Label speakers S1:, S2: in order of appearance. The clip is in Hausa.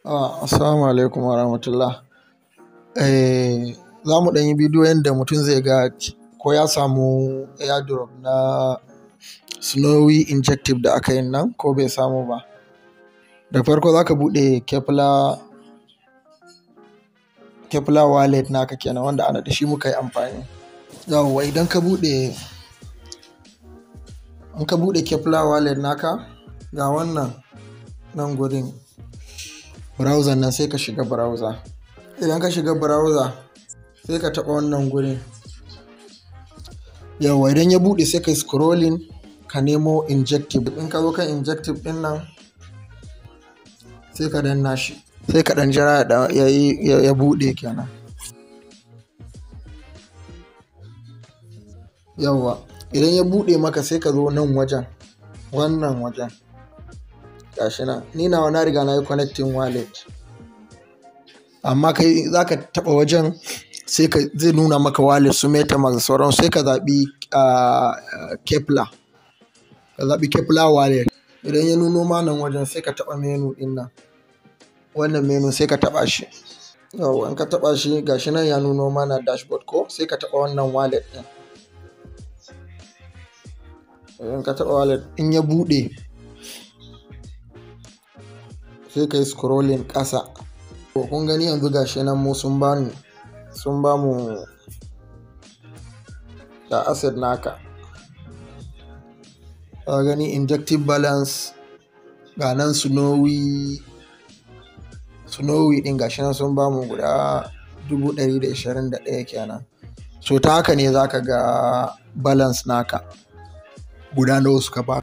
S1: Assalamu alaikum wa rahmatullah. Za mu ɗan yi bidiyo yanda mutum zai ga ko ya samu airdrop na Snowy Injective da aka yi nan ko bai samu ba. Da farko za ka buɗe Kepler wallet naka kenan, wanda ana da shi muka yi amfani. Yawwa, idan ka buɗe, in ka buɗe Kepler wallet naka, ga wannan nan gurin browser nan, sai ka shiga browser. Idan ka shiga browser, sai ka taɓa wannan gurin. Yawwa, idan ya buɗe, sai ka yi scrolling ka nemo Injective. In ka zo kan Injective ɗin nan, sai ka danna shi. Sai ka ɗan jira ya buɗe kenan. Yawwa, idan ya buɗe maka, sai ka zo nan wajen, wannan wajen. Gashi nan, ni nawa na riga na yi connecting wallet. Amma kai za ka taɓa wajen, sai ka zai nuna maka wallet su MetaMask da sauran, sai ka zaɓi Kepler. Ka zaɓi Kepler wallet. Idan ya nuno ma nan wajen, sai ka taɓa menu ɗin nan. Wannan menu, sai ka taɓa shi. Yawwa, in ka taɓa shi, gashi nan ya nuno mana dashboard ko, sai ka taɓa wannan wallet ɗin. Idan ka taɓa wallet, in ya buɗe, sai ka yi scrolling ƙasa. To, kun gani yanzu gashi nan mu sun bani, sun bamu ga asset naka. Ka gani, Injective balance, ga nan Snowy ɗin, gashi nan sun bamu guda 121,000 kenan. So ta haka ne za ka ga balance naka guda nawa suka baka.